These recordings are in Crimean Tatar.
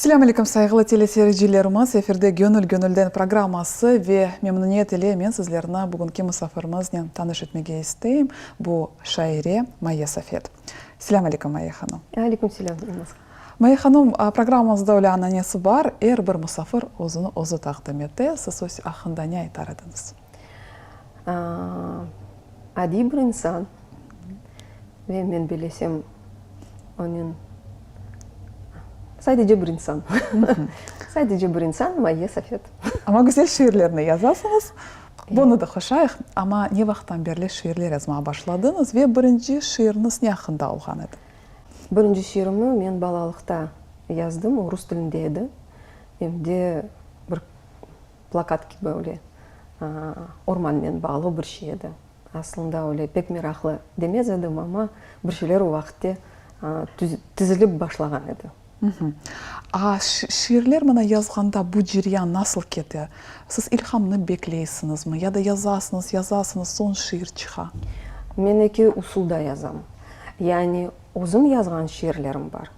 Selâm aleyküm, sayğılı teleseyircilerimiz! Efirde Gönül gönülden programması ve memnüniyet ile men sizlerni bugünki musafirimiznen tanış etmege isteyim. Bu şaire Maye Safet. Selâm aleyküm, Maye hanım! Aleyküm selâm, Elnaz. Maye hanım, programmamızda öyle ananesi bar, er bir musafir özüni özü taqdim ete. Siz öz aqqında ne aytar ediñiz? Adiy bir insan ve men bilesem, onen sadece bir insan. Sadece bir insan, Maye Safet. Amma güzel şiirlerni yazasıñız. Bunı da qoşayıq. Amma ne vaqıttan berli şiirler yazmağa başladıñız ve birinci şiiriñiz ne aqqında olğan edi? Birinci şiirimni men balalıqta yazdım, o rus tilinde edi. Em de bir plakat kibi öyle ormannen bağlı bir şey edi. Aslında öyle pek meraqlı demez edim, amma bir şeyler o vaqıtte tizilip başlağan edi. A şiirler mına yazğanda bu ceryan nasıl kete? Siz ilhamnı bekleysiñizmi ya da yazasıñız, yazasıñız, soñ şiir çıqa? Men eki usulda yazam. Yani özüm yazğan şiirlerim bar.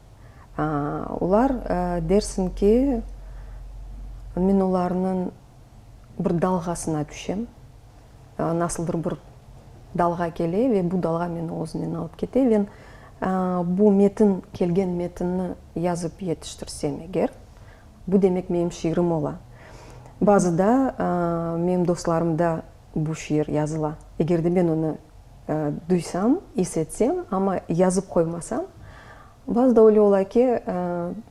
Olar dersiñ ki, men olarnıñ bir dalğasına tüşem. Nasıldır bir dalğa kele ve bu dalğa meni özünen alıp kete. Ve bu metin, kelgen metinni yazıp yetiştirsem eger, bu demek menim şiirim ola. Bazıda menim dostlarımda bu şiir yazıla. Eger de men onı duysam, is etsem, amma yazıp qoymasam, bazıda öyle ola ki,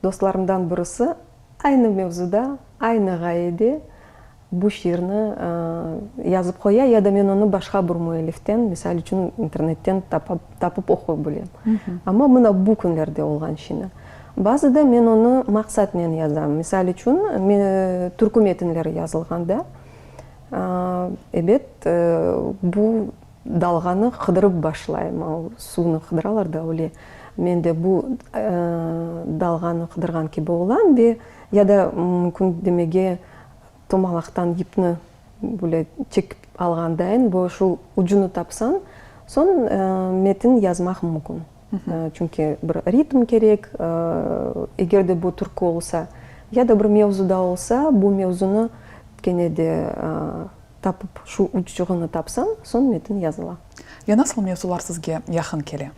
dostlarımdan birisi aynı mevzuda, aynı ğayede Bu şiirni yazıp qoya ya da men onı başqa bir müelliften, misal içün, internetten tapıp oquy bilem. Amma mına bu künlerde olğan şeyni. Bazıda men onı maqsatnen yazam. Misal içün, türkü metinleri yazılğanda, ebet, bu dalğanı qıdırıp başlayım. Suvnı qıdıralar da öyle. Men de bu dalğanı qıdırğan kibi olam ve ya da mümkün demege Tomalaqtan yipni böyle çekip alğandayın, bu şu ucunı tapsañ, soñ metin yazmaq mümkün. Çünki bir ritm kerek, eger de bu türkü olsa, ya da bir mevzuda olsa, bu mevzunı kene de tapıp, şu uçuğını tapsañ, soñ metin yazıla. Ya nasıl mevzular sizge yaqın kele?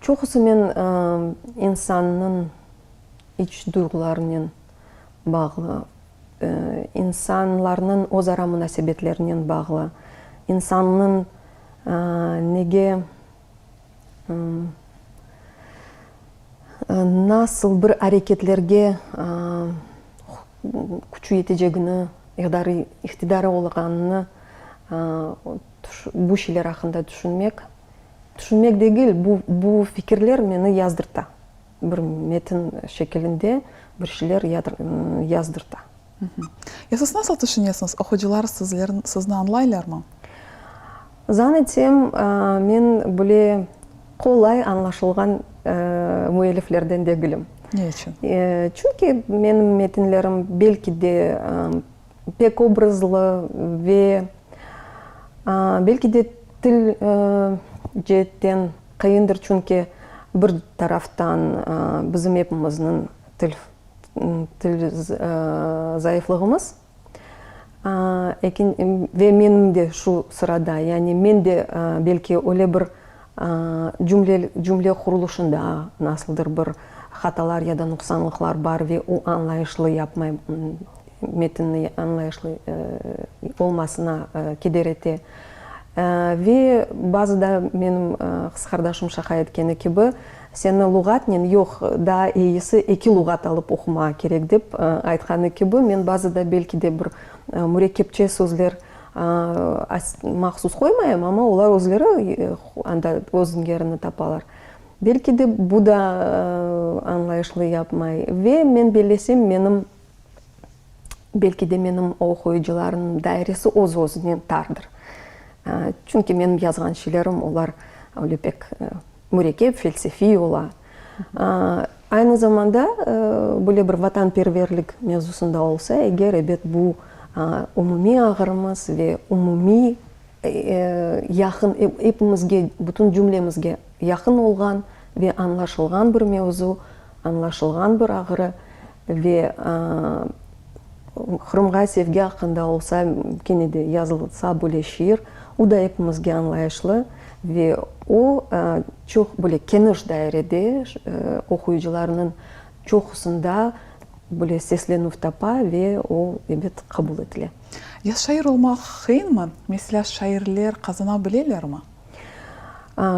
Çoqusı men insannıñ iç duyğularınen bağlı, insanlarnıñ özara munasebetlerinen bağlı, insannıñ nege, nasıl bir areketlerge küçü yetecegini, iqtidarı olğanını bu şeyler aqqında tüşünmek, tüşünmek degil, bu fikirler meni yazdırta. Bir metin şekilinde bir şeyler yazdırta. Ya siz nasıl tüşünesiñiz, oqucılar sizni añlaylarmı? Zan etsem, men böyle qolay añlaşılğan müelliflerden degilim. Ne içün? Çünki menim metinlerim belki de pek obrazlı ve belki de til ceetten Qıyındır, çünki bir taraftan bizim epimizniñ til til zayıflığımız, ve menim de şu sırada, yani men de belki öyle bir cümle cümle qurulışında nasıldır bir hatalar ya da nuqsanlıqlar bar ve o añlayışlı yapmay, metinni añlayışlı olmasına keder ete. Ve bazıda menim qız qardaşım şaqa etkeni kibi, seni luğatnen yoq, daa eyisi eki luğat alıp oqumağa kerek dep aytqanı kibi, men bazıda belki de bir mürekkepçe sözler mahsus qoymayım, amma olar özleri anda öz yerini tapalar. Belki de bu da añlayışlı yapmay. Ve men bellesem, menim Belki de menim oquyıcılarımnıñ dairesi öz-özünen tardır. Çünki menim yazğan şeylerim, olar öyle pek mürekkep, felsefiy ola. Aynı zamanda böyle bir vatanperverlik mevzusında olsa eger, ebet, bu umumiy ağrımız ve umumiy yaqın, epimizge, bütün cümlemizge yaqın olğan ve añlaşılğan bir mevzu, añlaşılğan bir ağrı. Ve Qırımğa sevgi aqqında olsa, kene de yazılsa böyle şiir, o da epimizge añlayışlı ve o, çoq böyle keniş dairede oquyıcılarnıñ çoqusında böyle seslenüv tapa ve o, ebet, qabul etile. Ya şair olmaq qıyınmı? Meselâ, şairler qazana bilelermi?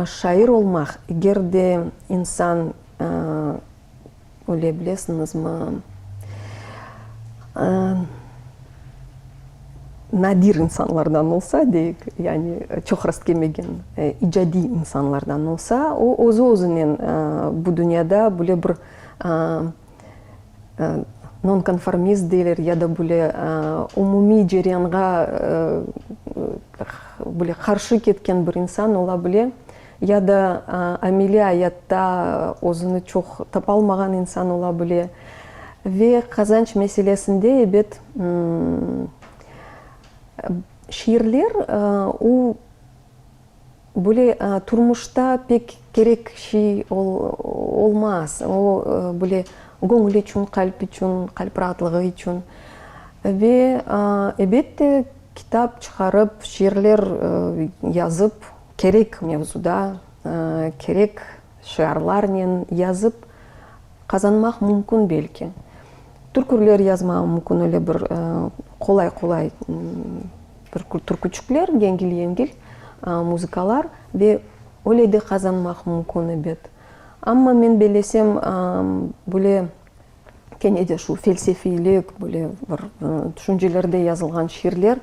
Şair olmaq, eger de insan Öyle bilesiñizmi, nadir insanlardan olsa, deyik, yani çoq rastkelmegen icadiy insanlardan olsa, o özü-özünen bu dünyada böyle bir nonkonformist deyler ya da böyle umumiy ceryanğa böyle qarşı ketken bir insan ola bile. Ya da ameliy ayatta özüni çoq tapalmağan insan ola bile. Ve qazanç meselesinde, ebet, şiirler o, böyle turmuşta pek kerek şey olmaz. O, böyle göñül içün, qalp içün, qalp raatlığı içün. Ve, ebette, kitap çıqarıp, şiirler yazıp, Kerek mevzuda, kerek şiarlarnen yazıp qazanmaq mümkün belki. Türküler yazmağa mümkün, öyle bir qolay-qolay bir türküçikler, yengil-yengil muzıkalar ve öyle de qazanmaq mümkün, ebet. Amma men bellesem, böyle kene de şu felsefiylik, böyle bir tüşüncelerde yazılğan şiirler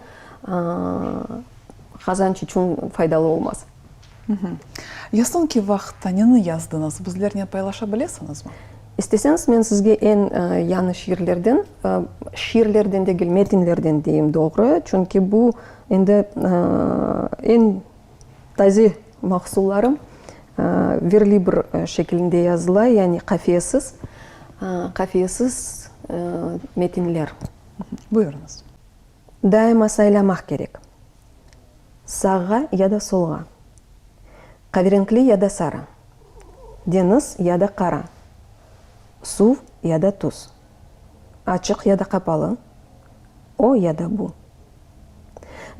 qazanç içün faydalı olmaz. Ya soñki vaqıtta neni yazdıñız, bizlernen paylaşa bilesiñizmi? İsteseñiz, men sizge eñ yañı şiirlerden, şiirlerden degil, metinlerden deyim doğru, çünki bu endi eñ Taze mahsullarım verlibr şekilinde yazıla, yani qafiyesiz, qafiyesiz metinler. Buyurıñız. Daima saylamaq kerek, sağğa ya da solğa, qaverenkli ya da sarı, deñiz ya da qara, suv ya da tuz, açıq ya da qapalı, o ya da bu.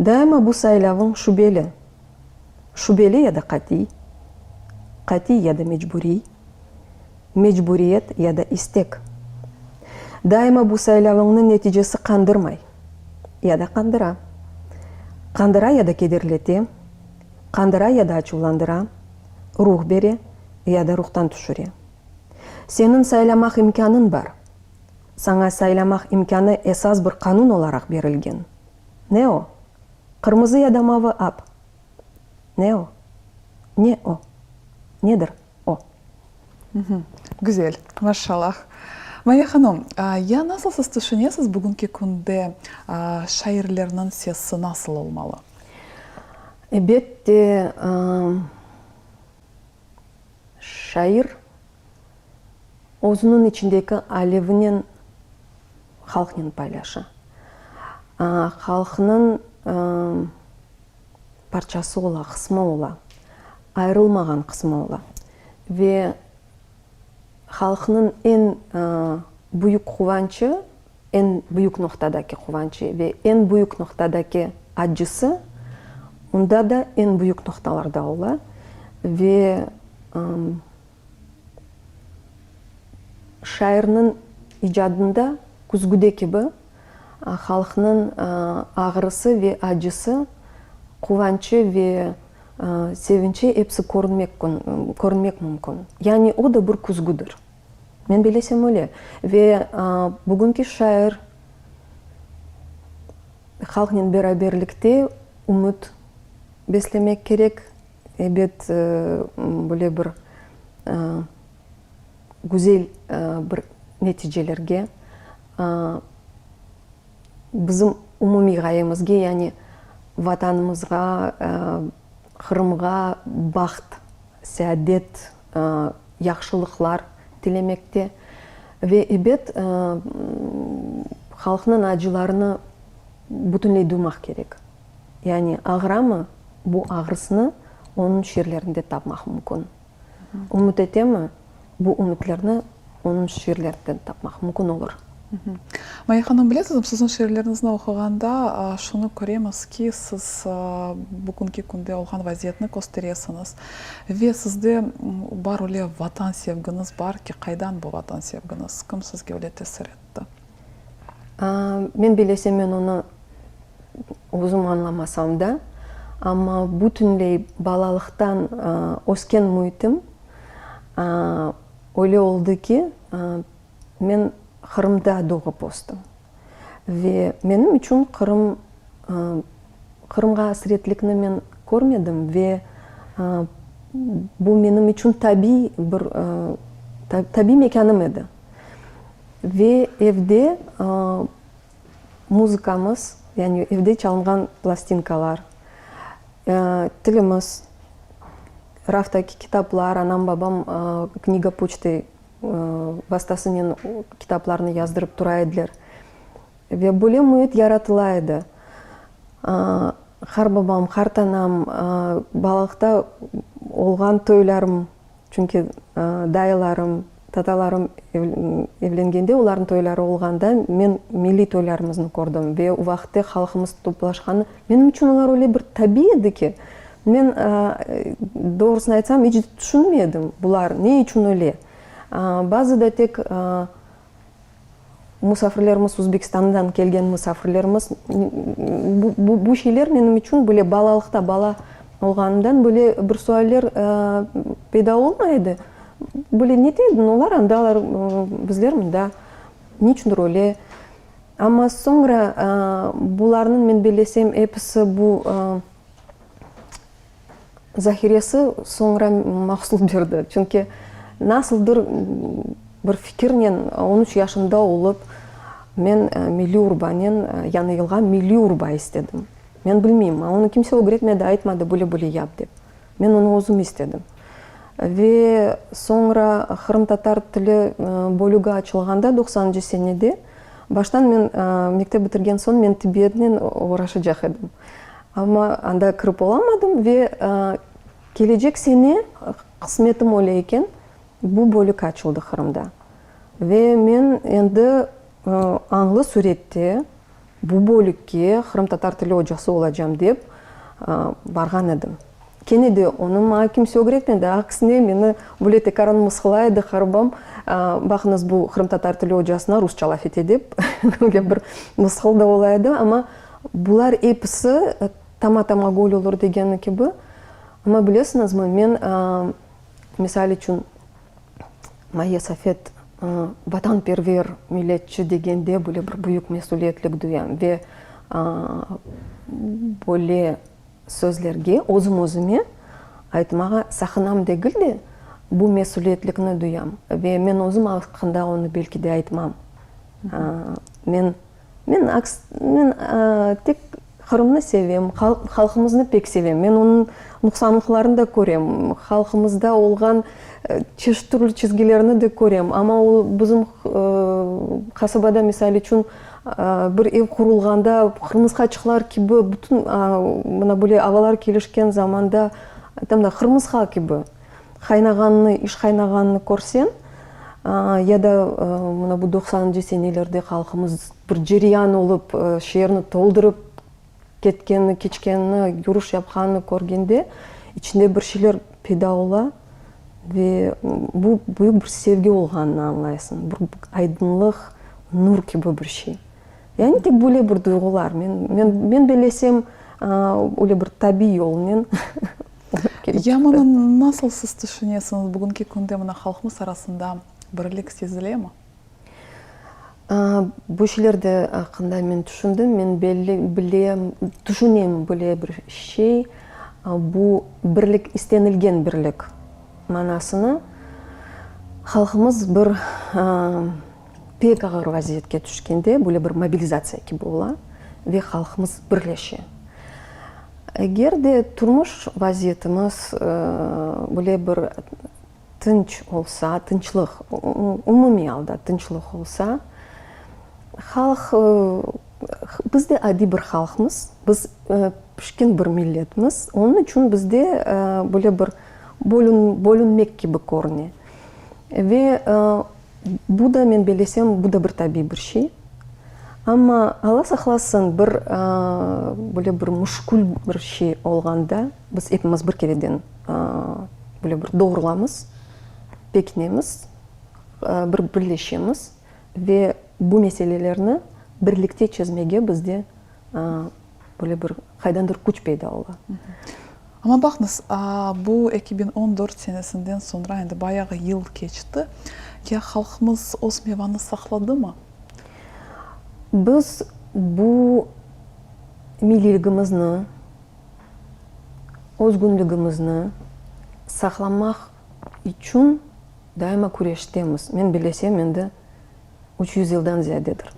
Daima bu saylavıñ şübeli, şübeli ya da qatiy, qatiy ya da mecburiy, mecburiyet ya da istek. Daima bu saylavıñnıñ neticesi qandırmay ya da qandıra, qandıra ya da kederlete, qandıra ya da açuvlandıra, ruh bere ya da ruhtan tüşüre. Seniñ saylamaq imkânıñ bar. Saña saylamaq imkânı esas bir qanun olaraq berilgen. Ne o? Qırmızı ya da mavı ap? Ne o? Ne o? Nedir o? Güzel, maşallah. Maya hanım, ya nasıl siz tüşünesiz, bugünki künde şairlerniñ sesi nasıl olmalı? Ebette, şair Özüniñ içindeki alevinen halqnen paylaşa. Halqnıñ parçası ola, qısmı ola, ayırılmağan qısmı ola. Ve halqnıñ eñ büyük quvançı, eñ büyük noqtadaki quvançı ve eñ büyük noqtadaki accısı onda da eñ büyük noqtalarda ola. Ve Şairniñ icadında küzgüde kibi halqnıñ ağrısı ve acısı, quvançı ve sevinçi episi körünmek körünmek mümkün. Yani o da bir küzgüdir. Men bilesem öyle. Ve bugünki şair halqnen beraberlikte ümüt beslemek kerek, Ebet, böyle bir güzel bir neticelerge, bizim umumiy ğayemizge, yani Vatanımızğa, Qırımğa baht, seadet, yahşılıqlar tilemekte ve, ebet, halqnıñ acılarını bütünley duymaq kerek. Yani ağıramı, bu ağrısını onıñ şiirlerinde tapmaq mümkün. Ümüt etemi, bu ümütlerni. Onıñ şiirlerinden tapmaq mümkün olur. Maya hanım, bilesizmi, siziñ şiirleriñizni oquğanda şunı köremiz ki, siz bugünki künde olğan vaziyetni kösteresiñiz ve sizde bar öyle vatan sevgiñiz bar ki, qaydan bu vatan sevgiñiz, kim sizge öyle tesir etti? Men bilesem, men onı özüm añlamasam da, amma bütünley balalıqtan ösken müitim Öyle oldı ki, men Qırımda doğıp östim. Ve menim içün Qırım, Qırımğa asretlikni men körmedim ve bu menim içün tabiy bir, tabiy mekânım edi. Ve evde muzıkamız, yani evde çalınğan plastinkalar, tilimiz, Raftaki kitaplar, anam-babam kniga poçtı vastasınen kitaplarnı yazdırıp tura ediler. Ve böyle müit yaratıla edi. Qarbabam, qartanam, balalıqta olğan toylarım, çünki dayılarım, tatalarım evlengende, olarnıñ toyları olğanda men milliy toylarımıznı kördim ve o vaqıtte halqımız toplaşqanı, menim içün olar öyle bir tabiy edi ki, Men, doğrusını aytsam, iç tüşünmedim, bular ne içün öyle. Bazıda tek musafirlerimiz, Özbekistandan kelgen musafirlerimiz, bu bu şeyler menim içün böyle balalıqta, bala olğanımdan böyle bir sualler peyda olmay edi. Böyle ne dey ediñ, olar andalar, bizler mında, niçündir öyle. Amma soñra bularnıñ, men bellesem, episi bu Zahiresi soñra mahsul berdi. Çünki nasıldır bir fikirnen on üç yaşımda olıp, men milliy urbanen Yañı yılğa milliy urba istedim. Men bilmeyim, onı kimse ögretmedi, aytmadı, böyle-böyle yap dep. Men onı özüm istedim. Ve soñra qırımtatar tili bölügi açılğanda, doqsanıncı senede, baştan men mektep bitirgen soñ men tibbiyetnen oğraşacaq edim. Amma anda kirip olamadım ve kelecek sene, qısmetim öyle eken, bu bölük açıldı Qırımda. Ve men endi añlı sürette bu bölükke qırımtatar tili ocası olacam dep barğan edim. Kene de onı maña kimse ögretmedi, aksine meni böyle tekaran mısqılay edi qarbam, baqıñız bu qırımtatar tili ocasına rusça laf ete dep, öyle bir mısqıl da ola edi, amma bular episi tama-tama göl olur degeni kibi. Amma bilesiñizmi, men, misal içün, Maye Safet vatanperver, milletçi degende böyle bir büyük mesüliyetlik duyam ve böyle sözlerge özüm-özüme aytmağa saqınam degil de, bu mesüliyetlikni duyam ve men özüm aqqında onı belki de aytmam. Men Men aks, men tek Qırımnı sevem, halqımıznı pek sevem. Men onıñ nuqsanlıqlarını da körem, halqımızda olğan çeşit türlü çizgilerni de körem. Amma o bizim qasabada, misal içün, bir ev qurulğanda qırmısqaçıqlar kibi bütün mına böyle avalar kelişken zamanda, aytam da, qırmısqa kibi qaynağanını, iş qaynağanını körseñ, ya da mına bu doqsanıncı senelerde halqımız bir ceryan olıp, şeerni toldurıp ketkenini, keçkenini, yürüş yapqanını körgende, içinde bir şeyler peyda ola ve bu büyük bir sevgi olğanını añlaysıñ, bir aydınlıq, nur kibi bir şey. Yani tek böyle bir duyğular. Men, men, men bellesem, öyle bir tabiy yolnen kelip Ya mına nasıl siz tüşünesiñiz, bugünki künde mına halqımız arasında birlik sezilemi? Bu şeyler de aqqında men tüşündim. Men belli bilem, tüşünem böyle bir şey, bu birlik, istenilgen birlik manasını halqımız bir pek ağır vaziyetke tüşkende, böyle bir mobilizatsiya kibi ola ve halqımız birleşe. Eger de turmuş vaziyetimiz böyle bir tınç olsa, tınçlıq, umumiy alda tınçlıq olsa, halq, biz de adiy bir halqmız, biz pişkin bir milletmiz, onıñ içün bizde böyle bir bölünmek kibi körüne. Ve. Bu da, men bellesem, bu da bir tabiiy bir şey. Amma, Alla saqlasın, bir böyle bir müşkül bir şey olğanda, biz epimiz bir kereden böyle bir doğrulamız, pekinemiz, bir birleşemiz ve bu meselelerni birlikte çezmege bizde Böyle bir qaydandır küç peyda ola. Amma baqıñız, bu 2014 senesinden soñra endi bayağı yıl keçti. Ya halqımız öz mevanı saqladımı? Biz bu milliyligimizni, özgünligimizni saqlamaq içün daima küreştemiz. Men bilesem, endi 300 yıldan ziyadedir.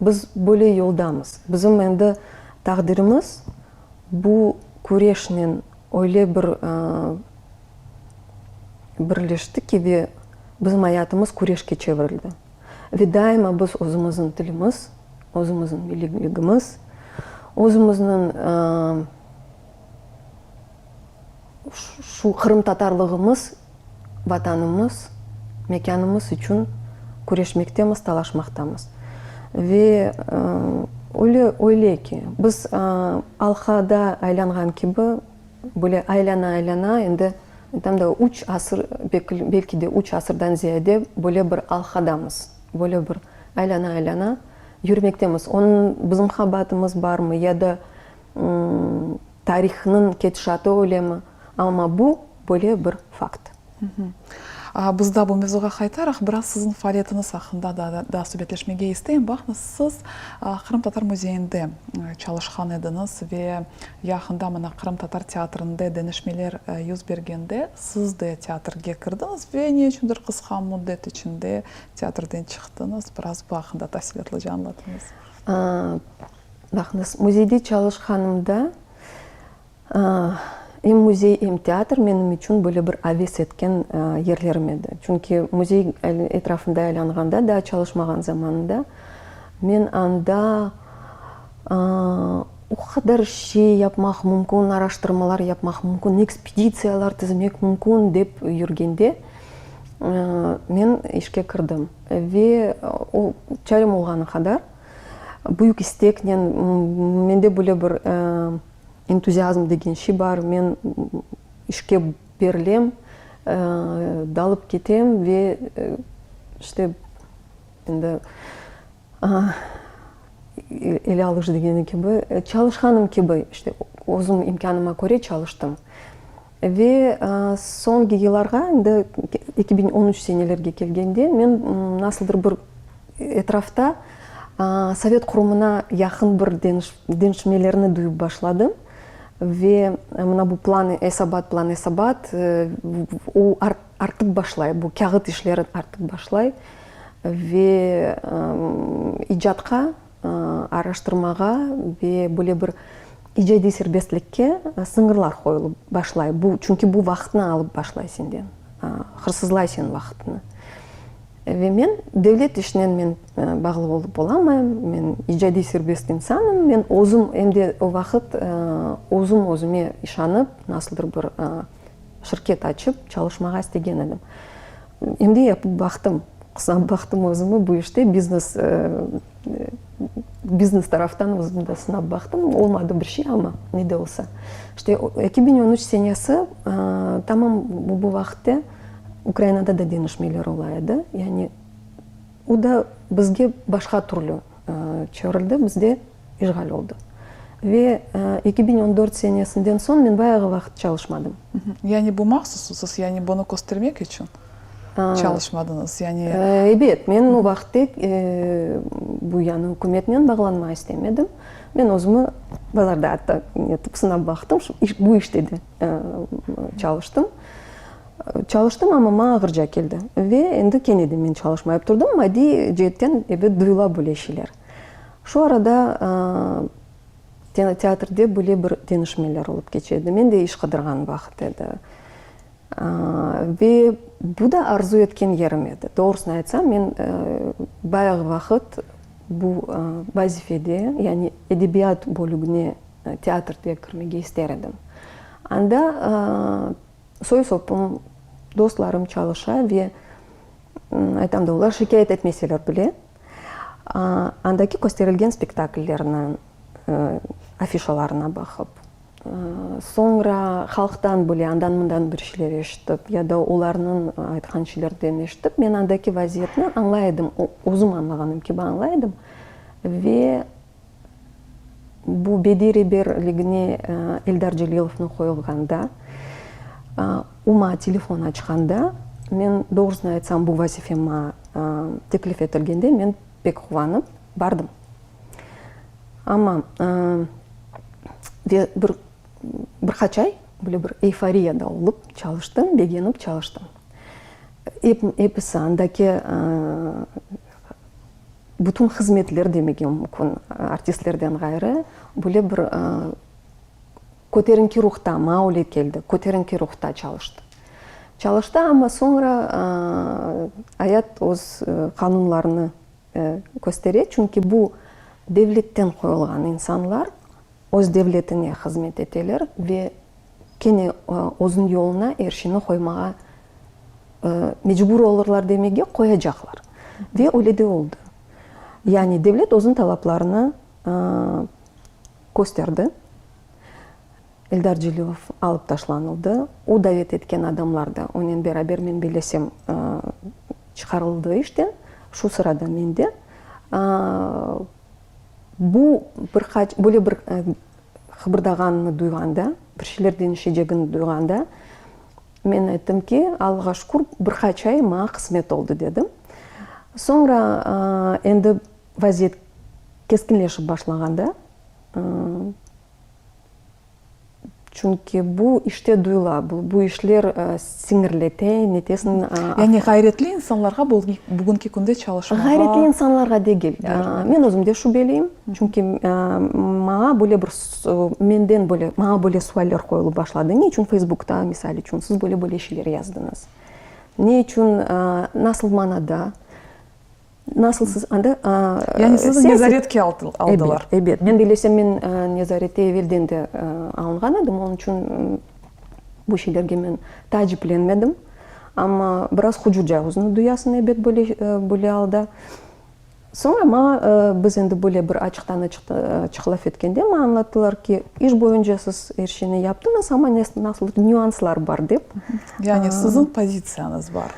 Biz böyle yoldamız. Bizim endi taqdirimiz bu küreşnen öyle bir birleşti ki, ve bizim ayatımız küreşke çevirildi. Ve daima biz özümizniñ tilimiz, özümizniñ milliyligimiz, özümizniñ Şu qırımtatarlığımız, Vatanımız, mekânımız içün küreşmektemiz, talaşmaqtamız. Ve öyle, öyle ki, biz alqada aylanğan kibi, böyle aylana-aylana, endi tam da üç asır, belki de üç asırdan ziyade böyle bir alqadamız, böyle bir aylana-aylana yürmektemiz. Onıñ bizim qabaatımız barmı ya da Tarihnıñ ketişatı öylemi, amma bu böyle bir fakt. Biz da bu mevzuğa qaytaraq, biraz siziñ faaliyetiñiz aqqında da daa subetleşmege isteyim. Baqıñız, siz Qırımtatar müzeyinde çalışqan ediñiz ve yaqında mına Qırımtatar teatrinde deñişmeler yüz bergende siz de teatrge kirdiñiz ve ne içündir qısqa müddet içinde teatrden çıqtıñız. Biraz bu aqqında tafsilâtlıca añlatıñız. Baqıñız, müzeyde çalışqanımda, em müzey, em teatr menim içün böyle bir aves etken yerlerim edi. Çünki müzey etrafında aylanğanda, daa çalışmağan zamanında, men anda o qadar şey yapmaq mümkün, araştırmalar yapmaq mümkün, ekspeditsiyalar tizmek mümkün dep yürgende, men işke kirdim. Ve o, çarem olğanı qadar, Büyük isteknen, mende böyle bir entuziazm degen şey bar, men işke berilem, dalıp ketem ve işte endi ele alış degeni kibi, çalışqanım kibi, işte özüm imkânıma köre çalıştım. Ve soñki yıllarğa, endi 2013 senelerge kelgende, men nasıldır bir etrafta sovet qurumına yaqın bir deñişmelerni duyıp başladım. Ve mına bu plan, esabat, plan, esabat, o artıp başlay, bu kâğıt işleri artıp başlay. Ve icatqa araştırmağa ve böyle bir icadiy serbestlikke sıñırlar qoyulıp başlay. Bu, çünki bu vaqıtnı alıp başlay senden, hırsızlay seniñ vaqıtını. Ve men devlet işinen men bağlı olıp olamayım, men icadiy serbest insanım, men özüm, em de o vaqıt özüm özüme işanıp, nasıldır bir şirket açıp çalışmağa istegen edim. Em de yapıp baqtım, sınap baqtım özümi bu işte, biznes, biznes taraftan özümni de sınap baqtım, olmadı bir şey, amma ne de olsa. İşte 2013 senesi, tamam bu vaqıtte Ukrainada da deñişmeler ola edi, yani o da bizge başqa türlü çevirildi, bizde işğal oldı. Ve 2014 senesinden soñ men bayağı vaqıt çalışmadım. Yani bu mahsus, yani bunı köstermek içün çalışmadıñız, yani. Ebet, men o vaqıtte bu yañı ükümetnen bağlanmağa istemedim. Men özümi bazarda atta netip sınap baqtım, şu bu işte de çalıştım. Çalıştım, amma maña ağırca keldi. Ve endi kene de men çalışmayıp turdım. Maddiy ceetten, ebet, duyula böyle şeyler. Şu arada teatrde böyle bir deñişmeler olıp keçe edi. Men de iş qıdırğan vaqıt edi. Ve bu da arzu etken yerim edi. Doğrusını aytsam, men bayağı vaqıt bu vazifede, yani edebiyat bölügine teatrde kirmege ister edim. Anda soy-sopum, dostlarım çalışa ve. Aytam da, olar şikâyet etmeseler bile, andaki kösterilgen spektakllerniñ afişalarına baqıp, soñra halqtan bile andan-mından bir şeyler eşitip ya da olarnıñ aytqan şeylerden eşitip, men andaki vaziyetni añlay edim, özüm añlağanım kibi añlay edim ve Bu bediy reberligine Eldar Celilovnı qoyulğanda, o maña telefon açqanda, men, doğrusını aytsam, bu vazife maña teklif etilgende, men pek quvanıp bardım. Amma ve bir bir qaç ay böyle bir eyforiyada olıp çalıştım, begenip çalıştım. Episi andaki Bütün hızmetler demege mümkün, artistlerden ğayrı, böyle bir köterinki ruhta, maña öyle keldi, köterinki ruhta çalıştı. Çalıştı, amma soñra ayat öz qanunlarını köstere, çünki bu devletten qoyulğan insanlar öz devletine hızmet eteler ve kene özüñ yoluna er şeyni qoymağa mecbur olurlar demege, qoyacaqlar. Ve öyle de oldı. Yani devlet özüniñ talaplarını kösterdi. Eldar Celilov alıp taşlanıldı. O davet etken adamlar da onen beraber, men bellesem, çıqarıldı işten. Şu sırada men de. Bu bir qaç, böyle bir qıbırdağanını duyğanda, bir şeyler deñişecegini duyğanda, men ayttım ki, Allağa şükür, bir qaç ay maña qısmet oldı, dedim. Soñra endi vaziyet keskinleşip başlağanda, Çünki bu işte duyula, bu işler siñirlete, netesiñ. Yani ğayretli insanlarğa bugünki künde çalışmağa. Ğayretli insanlarğa degil. Men özüm de şübeliyim. Çünki maña böyle bir, menden böyle, maña böyle sualler qoyulıp başladı. Ne içün Feysbukta, misal içün, siz böyle böyle şeyler yazdıñız? Ne içün, nasıl manada? Nasıl siz anda? Yani sizni nezaretke aldılar. Ebet, ebet. Men bilesem, men nezarette evelden de alınğan edim, onıñ içün bu şeylerge men taaciplenmedim. Amma biraz hucurca özüni duyasıñ, ebet, böyle, böyle alda. Soñra maña, biz endi böyle bir açıqtan-açıq laf etkende, maña añlattılar ki, iş boyunca siz er şeyni yaptıñız, amma nasıldır nüanslar bar dep. Yani siziñ pozitsiyañız bar.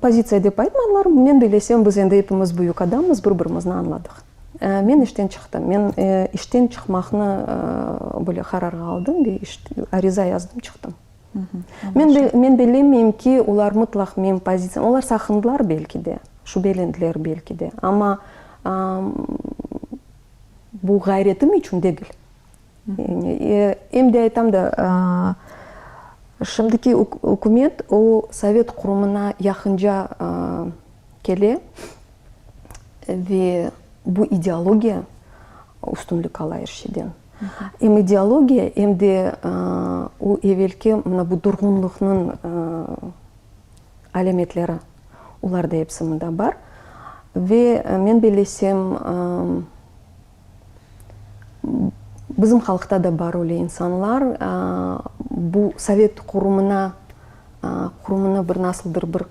Pozitsiya dep aytmadılar. Men bilesem, biz endi epimiz büyük adammız, bir-birimizni añladıq. Men işten çıqtım. Men işten çıqmaqnı böyle qararğa aldım ve ariza yazdım, çıqtım. Men men belemeyim ki, olar mıtlaq menim pozitsiyam, olar saqındılar belki de, şübelendiler belki de, amma bu ğayretim içün degil. Em de aytam da, şimdiki ükümet o sovet qurumına yaqınca kele ve bu ideologiya üstünlik ala er şeyden. Em ideologiya, em de o evelki mına bu durğunlıqnıñ alâmetleri, olar da episi mında bar. Ve men bellesem, Bizim halqta da bar öyle insanlar, bu sovet qurumına, qurumını bir nasıldır bir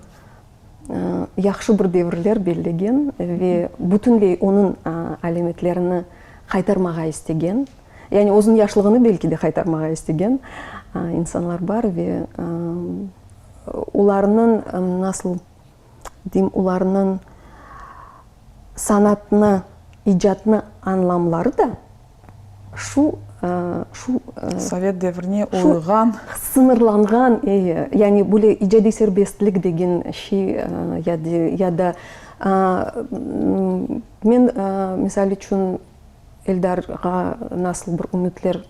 yahşı bir devirler bellegen ve bütünley onıñ alâmetlerini qaytarmağa istegen, yani özüniñ yaşlığını belki de qaytarmağa istegen insanlar bar ve olarnıñ nasıl Deyim, olarnıñ sanatnı, icatnı añlamları da şu, şu. Sovet devrine uyğan. Sıñırlanğan, eyi, yani böyle icadiy serbestlik degen şey ya da men, misal içün, Eldarğa nasıl bir ümütler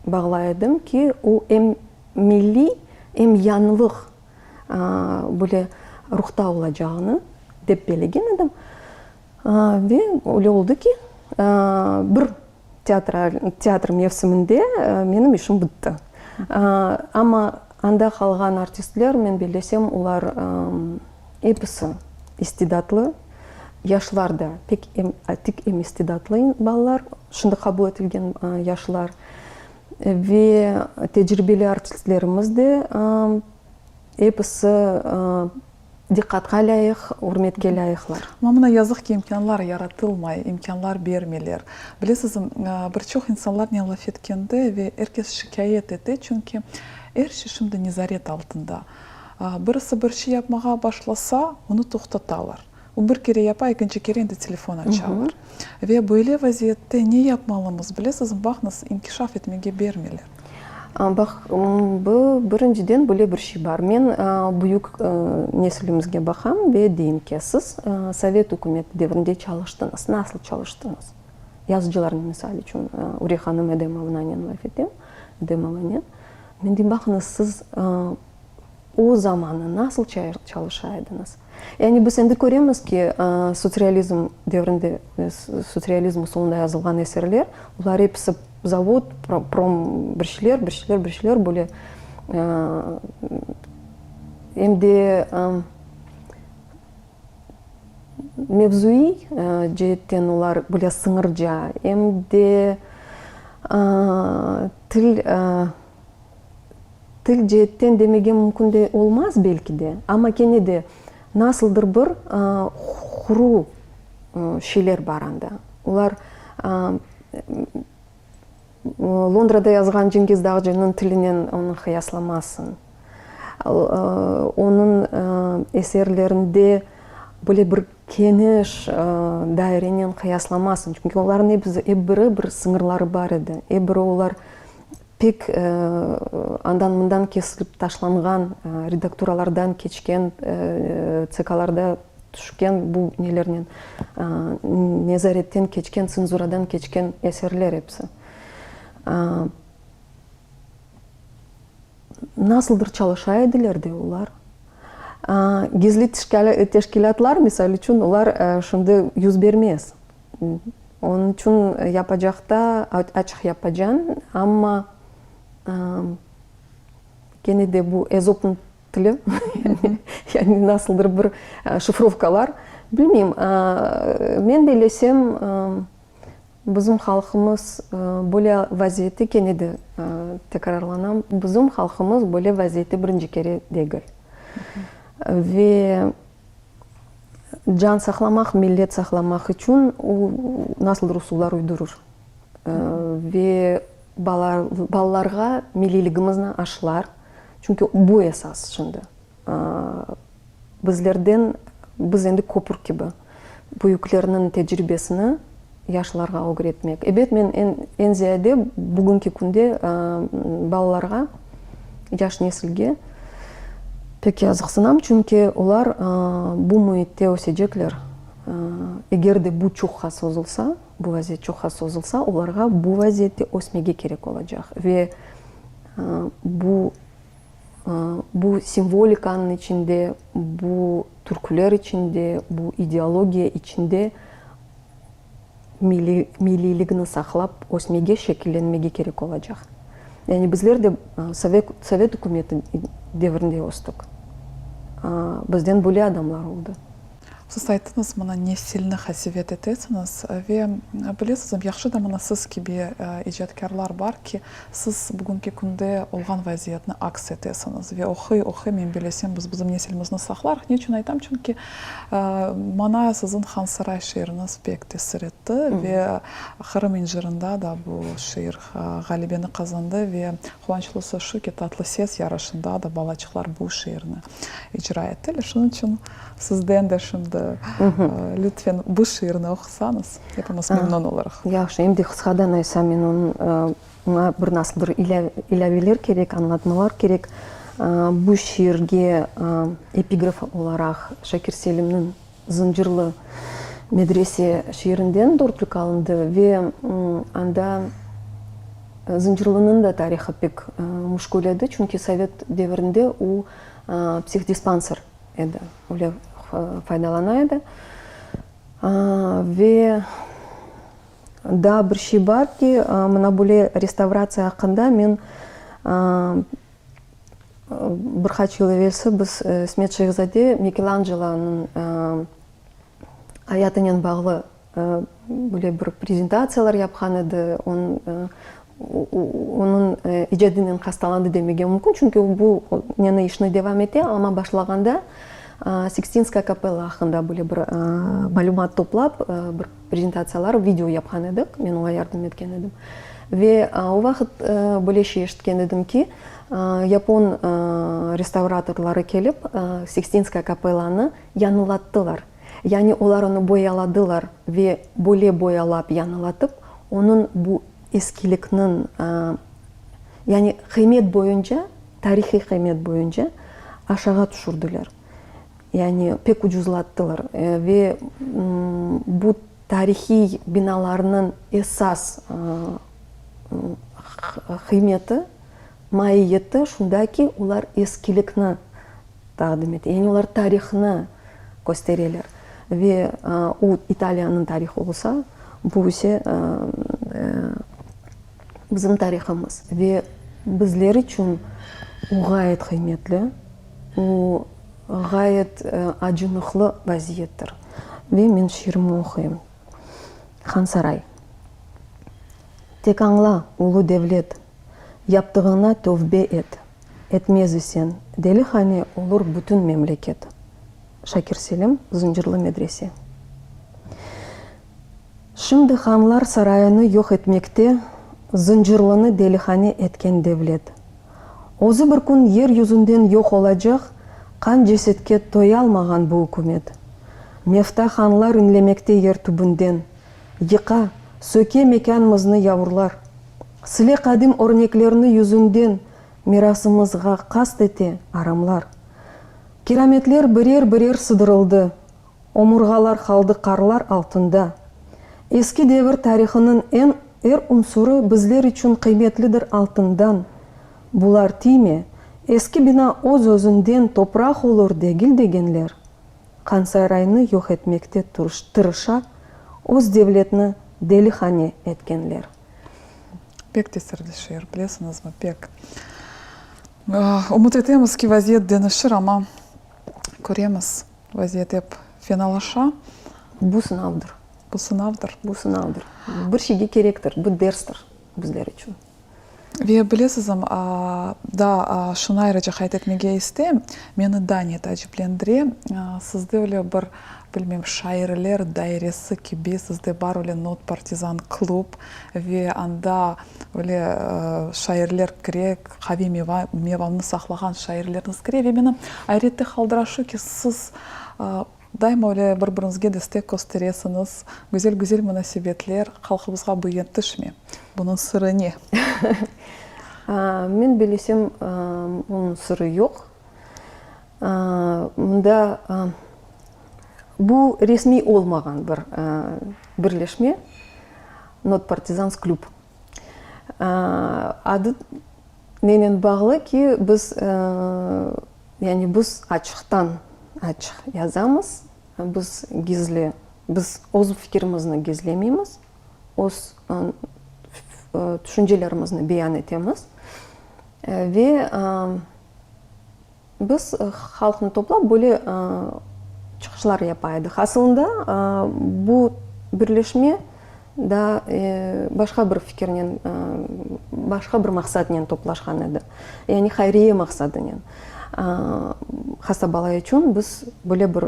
bağlay edim ki, o em milliy, em yañılıq böyle ruhta olacağını dep belegen edim. Ve öyle oldı ki, bir teatral, teatr mevsiminde menim işim bitti. Amma anda qalğan artistler, men bellesem, olar episi istidatlı, yaşlar da pek em atik, em istidatlı balalar, şimdi qabul etilgen yaşlar. Ve tecribeli artistlerimiz de episi. Diqqatqa lâyıq, ürmetke lâyıqlar. Amma mına yazıq ki, imkânlar yaratılmay, imkânlar bermeyler. Bilesiz, bir çoq insanlarnen laf etkende ve er kes şikâyet ete, çünki er şey şimdi nezaret altında. Birisi bir şey yapmağa başlasa, onı toqtatalar. O bir kere yapa, ekinci kere endi telefon açalar. Ve böyle vaziyette ne yapmalımız, bilesizmi, baqıñız, inkişaf etmege bermeyler. Baq, bu, birinciden, böyle bir şey bar. Men büyük nesilimizge baqam ve deyim ki, siz sovet ükümeti devrinde çalıştıñız. Nasıl çalıştıñız? Yazıcılarnen, misal içün, Uriye hanım Edemovnanen laf etem, Edemovanen. Men deyim, baqıñız, siz O zamanı nasıl çalışa ediñiz? Yani biz endi köremiz ki, sotsirealizm devrinde, sotsirealizm usulında yazılğan eserler, olar episi zavod, prom bir şeyler, bir şeyler, bir şeyler böyle em de mevzuiy ceetten olar böyle sıñırca, em de til Til ceetten demege mümkün de olmaz belki de, amma kene de nasıldır bir quru şeyler bar anda. Olar Londrada yazğan Cengiz Dağcı'nıñ tilinen onı qıyaslamazsıñ. Onıñ eserlerinde böyle bir keniş dairenen qıyaslamazsıñ, çünki olarnıñ ep biri bir sıñırları bar edi, ep biri olar Pek andan-mından kesilip taşlanğan, redakturalardan keçken, TSKlarda tüşken bu nelernen, nezaretten keçken, tsenzuradan keçken eserler episi. Nasıldır çalışa ediler de olar. Gizli teşkilâtlar, misal içün, olar şimdi yüz bermez. Onıñ içün yapacaqta açıq yapacañ, amma kene de bu Ezopnıñ tili, yani nasıldır bir şifrovkalar, bilmeyim. Men bellesem, bizim halqımız böyle vaziyette, kene de tekrarlanam, bizim halqımız böyle vaziyette birinci kere degil. Ve Can saqlamaq, millet saqlamaq içün o nasıldır usullar uydurır. Ve balalarğa milliyligimizni aşılar. Çünki bu esas şimdi. Bizlerden, biz endi köpür kibi, büyüklerniñ tecribesini yaşlarğa ögretmek. Ebet, men eñ ziyade bugünki künde balalarğa, yaş nesilge pek yazıqsınam, çünki olar bu müitte ösecekler. Eger de bu çoqqa sozulsa, bu vaziyet çoqqa sozulsa, olarğa bu vaziyette ösmege kerek olacaq ve bu bu simvolikanıñ içinde, bu türküler içinde, bu ideologiya içinde milliyligini saqlap ösmege, şekillenmege kerek olacaq. Yani bizler de sovet ükümeti devrinde östik. Bizden böyle adamlar oldı. Siz ayttıñız, mına nesilni qasevet etesiñiz ve bilesizmi, yahşı da mına siz kibi icatkârlar bar ki, siz bugünki künde olğan vaziyetni aks etesiñiz ve oquy, oquy, men bilesem, biz bizim nesilimizni saqlarıq. Ne içün aytam? Çünki maña siziñ Hansaray şiiriñiz pek tesir etti ve Qırım incırında da bu şiir ğalebeni qazandı ve quvançlısı şu ki, Tatlı ses yarışında da balaçıqlar bu şiirni icra ettiler. Şunıñ içün sizden de şimdi lütfen bu şiirni oqusañız, epimiz memnun olurıq. Yahşı, em de qısqadan aytsam, men onıñ, oña bir nasıldır ilâveler kerek, añlatmalar kerek. Bu şiirge epigraf olaraq Şakir Selimniñ Zıncırlı medrese şiirinden dörtlük alındı ve anda Zıncırlınıñ da tarihı pek müşkül edi, çünki sovet devirinde o psihdispanser edi, öyle faydalana edi. Ve daa bir şey bar ki, mına böyle restavratsiya aqqında men Bir qaç yıl evelsi biz İsmet Şehzade Mikelancelonıñ ayatınen bağlı böyle bir prezentatsiyalar yapqan edi. Onıñ icadınen hastalandı demege mümkün, çünki o bu neni işni devam ete, amma başlağanda. Sikstinskaya kapella aqqında böyle bir malümat toplap, bir prezentatsiyalar, video yapqan edik, men oña yardım etken edim. Ve o vaqıt böyle şey eşitken edim ki, yapon restavratorları kelip, Sikstinskaya kapellanı yañılattılar. Yani olar onı boyaladılar ve böyle boyalap yañılatıp, onıñ bu eskilikniñ, yani qıymet boyunca, tarihiy qıymet boyunca aşağa tüşürdiler. Yani pek ucuzlattılar ve bu tarihiy binalarnıñ esas qıymeti, maiyeti şunda ki, olar eskilikni taqdim ete, yani olar tarihnı köstereler ve o İtaliyanıñ tarihı olsa, bu ise bizim tarihımız ve bizler içün o ğayet qıymetli, o ğayet acınıqlı vaziyettir. Ve men şiirimni oquyım. Hansaray. Tek añla, ulu devlet, yaptığıña tövbe et. Etmez isen, delihane olur bütün memleket. Şakir Selim, Zıncırlı medrese. Şimdi hanlar sarayını yoq etmekte Zıncırlını delihane etken devlet. Özü bir kün yer yüzünden yoq olacaq qan cesetke toyalmağan bu ükümet. Mefta hanlar inlemekte yer tübünden, Yıqa, söke mekânmıznı yavurlar. Sile qadim örneklerni yüzünden Mirasımızğa qast ete aramlar. Kirametler birer-birer sıdırıldı, Omurğalar qaldı qarlar altında. Eski devir tarihınıñ eñ er unsurı Bizler içün qıymetlidir altından. Bular tiyme, eski bina öz-özünden Topraq olur degil degenler. Qansaraynı yoq etmekte tırışa, Öz devletni delihane etkenler. Pek tesirli şiir, bilesiñizmi, pek. Ümüt etemiz ki, vaziyet deñişir, amma köremiz, vaziyet ep fenalaşa. Bu sınavdır. Bu sınavdır. Bu sınavdır. Bir şeyge kerektir, bu derstir bizler içün. Ve bilesizmi, daa şunı ayrıca qayd etmege isteyim, meni daa ne taaciplendire, sizde öyle bir, bilmem, şairler dairesi kibi, sizde bar öyle Not Partizan klub ve anda öyle şairler kire, qaviy mevamnı saqlağan şairlerniz kire ve meni ayrette qaldıra şu ki, siz Daima öyle bir-biriñizge destek kösteresiñiz, güzel-güzel munasebetler, halqımızğa bu yetişmey. Bunıñ sırı ne? Men bilesem, bunıñ sırı yoq. Mında bu resmiy olmağan bir birleşme, Not Partizans Klub. Adı nenen bağlı ki, biz Yani biz açıqtan açıq yazamız, biz gizli, biz öz fikirimizni gizlemeymiz, öz tüşüncelerimizni beyan etemiz ve biz halqnı toplap böyle çıqışlar yapa edik. Asılında bu birleşme Daa başqa bir fikirnen, başqa bir maqsadnen toplaşqan edi. Yani hayriye maqsadınen. Hasta bala içün biz böyle bir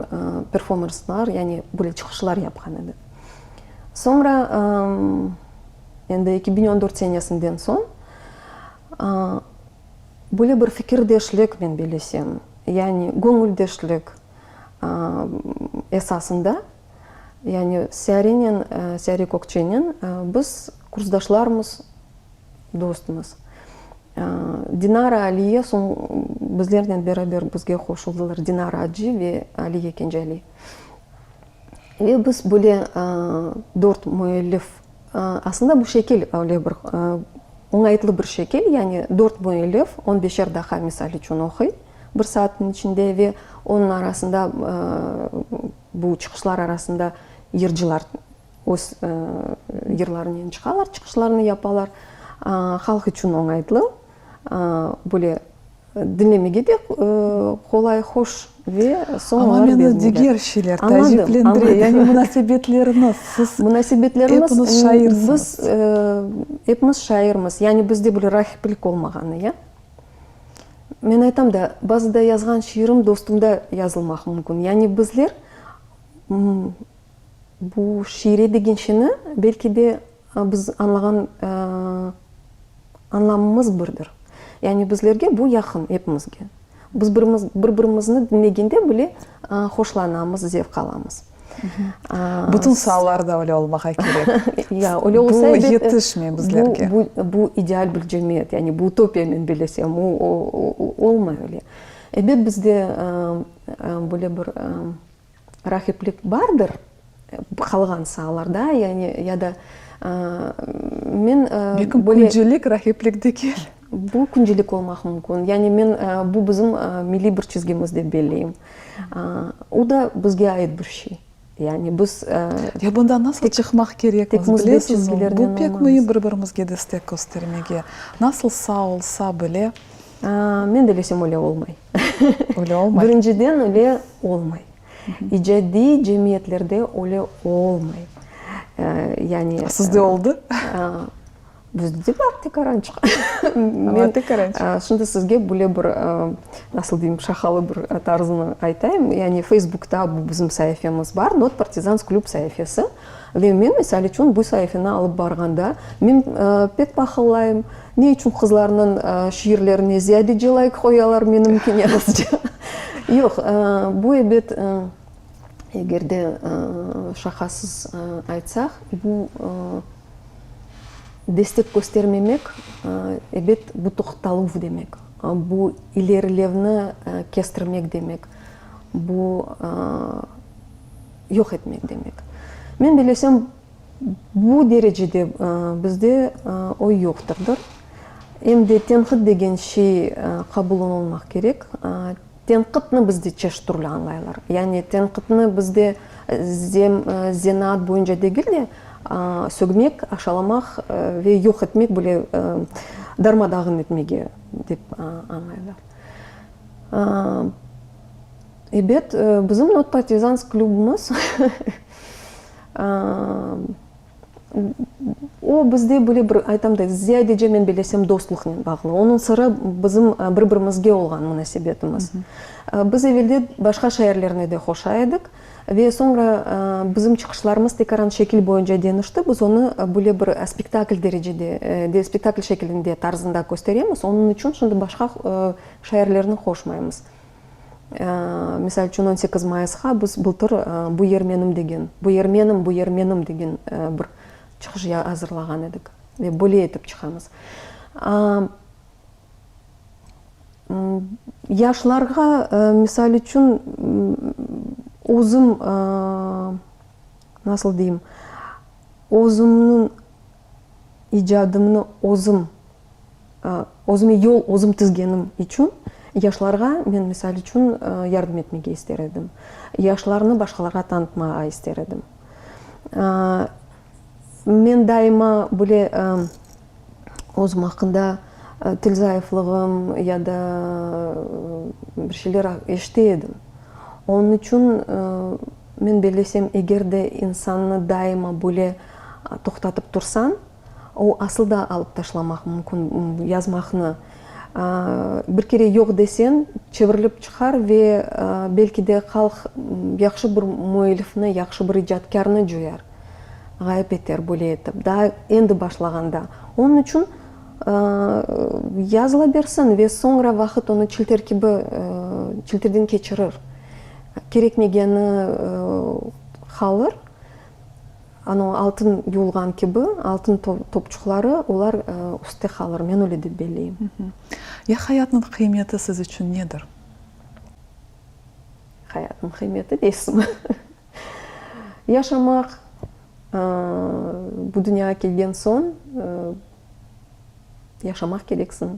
performanslar, yani böyle çıqışlar yapqan edik. Soñra, endi 2014 senesinden soñ, böyle bir fikirdeşlik, men bilesem, yani göñüldeşlik esasında Yani Siyarenen, Siyare Kökçenen biz kursdaşlarmız, dostmız. Dinara, Aliye soñ bizlernen beraber bizge qoşuldılar, Dinara Acı ve Aliye Kencali. Ve biz böyle dört müellif, aslında bu şekil öyle bir oñaytlı bir şekil, yani dört müellif on beşer daqqa misal içün oquy bir saatniñ içinde ve onıñ arasında Bu çıqışlar arasında yırcılar öz yırlarınen çıqalar, çıqışlarını yapalar. Halq içün oñaytlı, böyle diñlemege de qolay, hoş ve soñ olar Amma meni diger şeyler taaciplendire, yani munasebetleriñiz, siz epiniz şairsiniz. Biz epimiz şairmiz, yani bizde böyle rahiplik olmağanı, ya. Men aytam da, bazıda yazğan şiirim dostumda yazılmaq mümkün. Yani bizler bu şiire degen şeyni, belki de, biz añlağan añlamımız birdir. Yani bizlerge bu yaqın, epimizge. Biz bir-birimizni diñlegende bile hoşlanamız, zevq alamız. Bütün saalarda öyle olmağa kerek. Ya, öyle olsa, Bu yetişmey bizlerge. Bu, bu ideal bir cemiyet, yani bu utopiya men bilesem, o, olmay öyle. Ebet, bizde böyle bir Raqiplik bardır qalğan saalarda, yani ya da men Belkim böyle küncelik raqiplik degil. Bu küncelik olmaq mümkün. Yani men bu bizim milliy bir çizgimiz dep belleyim. O da bizge ait bir şey. Yani biz Ya bundan nasıl çıqmaq kerekmiz, tek müsbet bilesizmi? Bu pek müim bir-birimizge destek köstermege. Nasıl saa olsa bile. Men bellesem öyle olmay. Öyle olmay. Birinciden öyle olmay. İcadiy cemiyetlerde öyle olmay. Yani. Sizde oldı? Bizde de bar tekarançıq. Men tekarançıq. Şimdi sizge böyle bir, nasıl deyim, şaqalı bir tarzını aytayım. Yani Feysbukta bu bizim saifemiz bar, Not Partizans Klub saifesi. Ve men, misal içün, bu saifeni alıp barğanda, men pek pahıllayım, ne içün qızlarnıñ şiirlerine ziyadece layk qoyalar, menimkine azca. Yoq, bu ebet, eger de şaqasız aytsaq, bu destek köstermemek, ebet, bu toqtaluv demek, bu ilerilevni kestirmek demek, bu yoq etmek demek. Men bellesem, bu derecede bizde o yoqtırdır. Em de tenqit degen şey qabul olunmaq kerek. Tenqitni bizde çeşit türlü añlaylar. Yani tenqitni bizde zenaat boyunca degil de, sögmek, aşalamaq ve yoq etmek, böyle darma-dağın etmege dep añlaylar. Ebet, bizim Not Partizans klubumız, o bizde böyle bir, aytam da, ziyadece men bilesem, dostluqnen bağlı. Onıñ sırı bizim bir-birimizge olğan munasebetimiz. Biz evelde başqa şairlerni de qoşa edik ve soñra bizim çıqışlarımız tekaran şekil boyunca deñişti. Biz onı böyle bir spektakl derecede, spektakl şekilinde, tarzında kösteremiz. Onıñ içün şimdi başqa şairlerni qoşmaymız. Misal içün, 18 mayısqa biz bıltır Bu yer menim degen, Bu yer menim, bu yer menim degen bir çıqış azırlağan edik ve böyle etip çıqamız. Yaşlarğa, misal içün, özüm, nasıl deyim, özümniñ icadımnı özüm Özüme yol özüm tizgenim içün yaşlarğa men, misal içün, yardım etmege ister edim. Yaşlarnı başqalarğa tanıtmağa ister edim. Men daima böyle özüm aqqında til zayıflığım ya da bir şeyler eşite edim. Onıñ içün men bellesem, eger de insannı daima böyle toqtatıp tursañ, O, asıl da alıp taşlamaq mümkün yazmaqnı. Bir kere yoq deseñ, çevirilip çıqar ve belki de halq yahşı bir müellifni, yahşı bir icatkârnı coyar, ğayıp eter böyle etip, daa endi başlağanda. Onıñ içün yazıla bersin ve soñra vaqıt onı çilter kibi çilterden keçirir. Kerekmegeni qalır. Anau altın yuvulğan kibi, altın topçuqları, olar üstte qalır, men öyle dep belleyim. Ya hayatnıñ qıymeti siz içün nedir? Hayatnıñ qıymeti deysizmi? Yaşamaq, bu dünyağa kelgen soñ yaşamaq kereksiñ.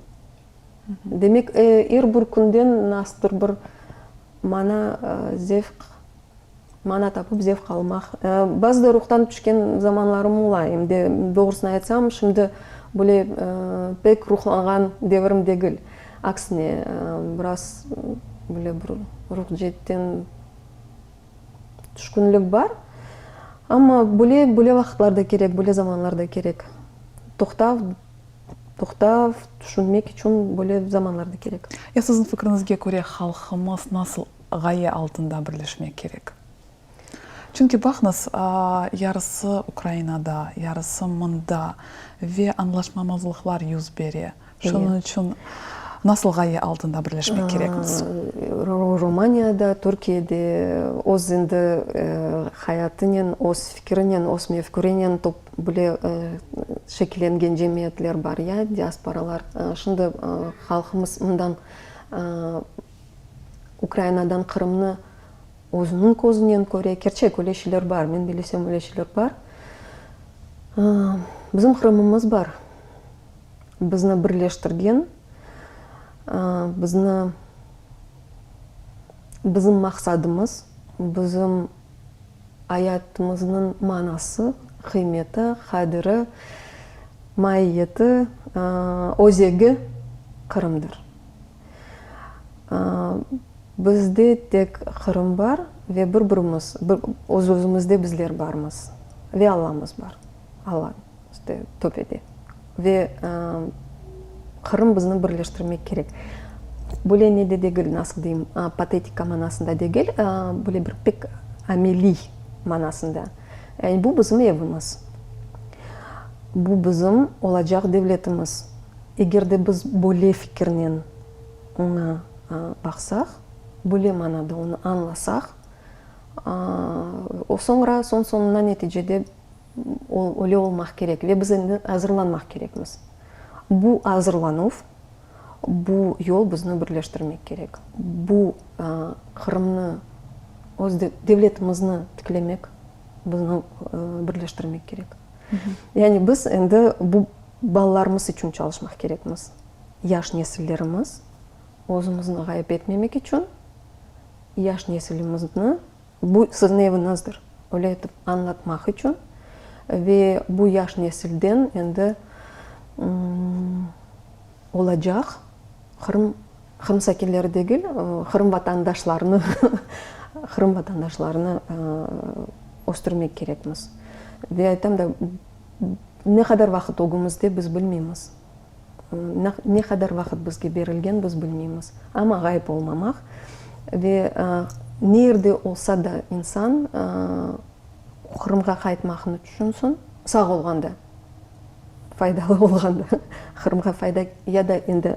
Demek, er bir künden nasıldır bir mana, zevq Mana tapıp zevq almaq. Bazıda ruhtan tüşken zamanlarım ola, em de doğrusını aytsam, şimdi böyle pek ruhlanğan devirim degil. Aksine, biraz böyle bir ruh ceetten tüşkünlik bar. Amma böyle, böyle vaqıtlar da kerek, böyle zamanlar da kerek. Toqtav. Toqtav, tüşünmek içün böyle zamanlar da kerek. Ya siziñ fikriñizge köre halqımız nasıl ğaye altında birleşmek kerek? Çünki baqıñız, yarısı Ukrainada, yarısı mında ve añlaşmamazlıqlar yüz bere. Şunıñ içün nasıl ğaye altında birleşmek kerekmiz? Romaniyada, Türkiyede öz endi hayatınen, öz fikirinen, öz mefkürenen top bile şekillengen cemiyetler bar ya, diasporalar. Şimdi halqımız mından Ukrainadan Qırımnı özüniñ közünen köre. Kerçek, öyle şeyler bar, men bilesem, öyle şeyler bar. Bizim Qırımımız bar. Bizni birleştirgen, bizni, bizim maqsadımız, bizim ayatımıznıñ manası, qıymeti, qadiri, maiyeti, özegi Qırımdır. Bizde tek Qırım bar ve bir-birimiz, öz-özümizde bizler barmız ve Allamız bar. Alla. İşte, töpede. Ve Qırım bizni birleştirmek kerek. Böyle nede degil, nasıl deyim, patetika manasında degil, böyle bir pek ameliy manasında. Yani bu bizim evimiz. Bu bizim olacaq devletimiz. Eger de biz böyle fikirnen oña baqsaq, böyle manada onı añlasaq, o soñra, soñ-soñuna neticede Öyle olmaq kerek ve biz endi azırlanmaq kerekmiz. Bu azırlanuv, bu yol bizni birleştirmek kerek. Bu Qırımnı, öz devletimizni tiklemek bizni birleştirmek kerek. Yani biz endi bu balalarımız içün çalışmaq kerekmiz. Yaş nesillerimiz, özümizni ğayıp etmemek içün yaş nesilimizni Bu siziñ eviñizdir, öyle etip añlatmaq içün ve bu yaş nesilden endi olacaq Qırım, Qırım sakinleri degil, Qırım vatandaşlarını, Qırım vatandaşlarını östürmek kerekmiz. Ve aytam da, ne qadar vaqıt ögümizde biz bilmeymiz. Ne qadar vaqıt bizge berilgen, biz bilmeymiz. Amma ğayıp olmamaq ve ne yerde olsa da insan Qırımğa qaytmaqnı tüşünsin, sağ olğanda, faydalı olğanda, Qırımğa fayda ya da endi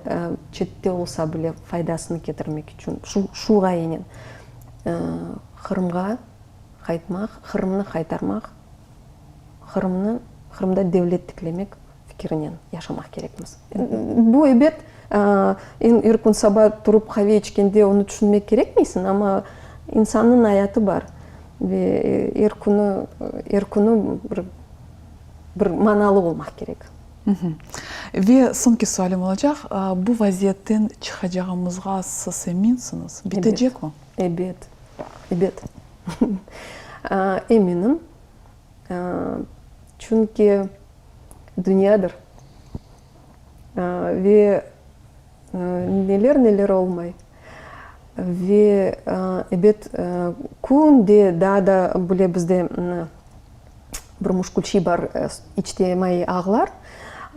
çette olsa bile faydasını ketirmek içün şu şu ğayenen Qırımğa qaytmaq, Qırımnı qaytarmaq, Qırımnı, Qırımda devlet tiklemek fikirinen yaşamaq kerekmiz. Bu, ebet, er kün saba turıp qave içkende onı tüşünmek kerekmeysiñ, amma insannıñ ayatı bar ve er künü, er künü bir, bir manalı olmaq kerek. Ve soñki sualim olacaq, bu vaziyetten çıqacağımızğa siz eminsiñiz? Bitecekmi? Ebet, ebet. Eminim. Çünki dünyadır ve neler-neler olmay. Ve, ebet, künde daa da bile bizde bir muşkül şey bar, içtimaiy ağlar,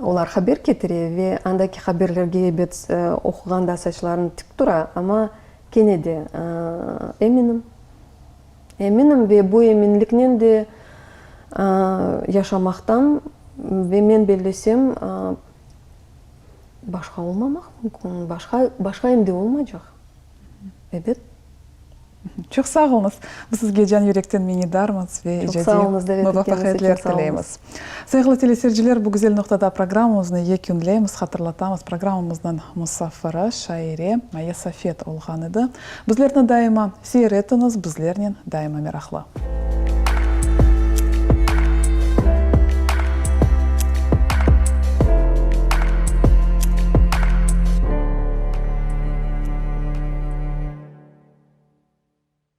olar haber ketire ve andaki haberlerge, ebet, oquğanda saçlarıñ tik tura, amma kene de eminim, Eminim ve bu eminliknen de yaşamaqtam ve men bellesem, başqa olmamaq mümkün, başqa, başqa endi olmaycaq. Ebet. Çoq sağ oluñız. Biz sizge can yürekten minnetdarmız ve icadiy muvafaqiyetler tileymiz. Sayğılı teleseyirciler, bu güzel noqtada programmamıznı yekünleymiz. Hatırlatamız, programmamıznıñ musafiri, şaire Maya Safet olğan edi. Bizlerni daima seyir etiñiz, bizlernen daima meraqlı.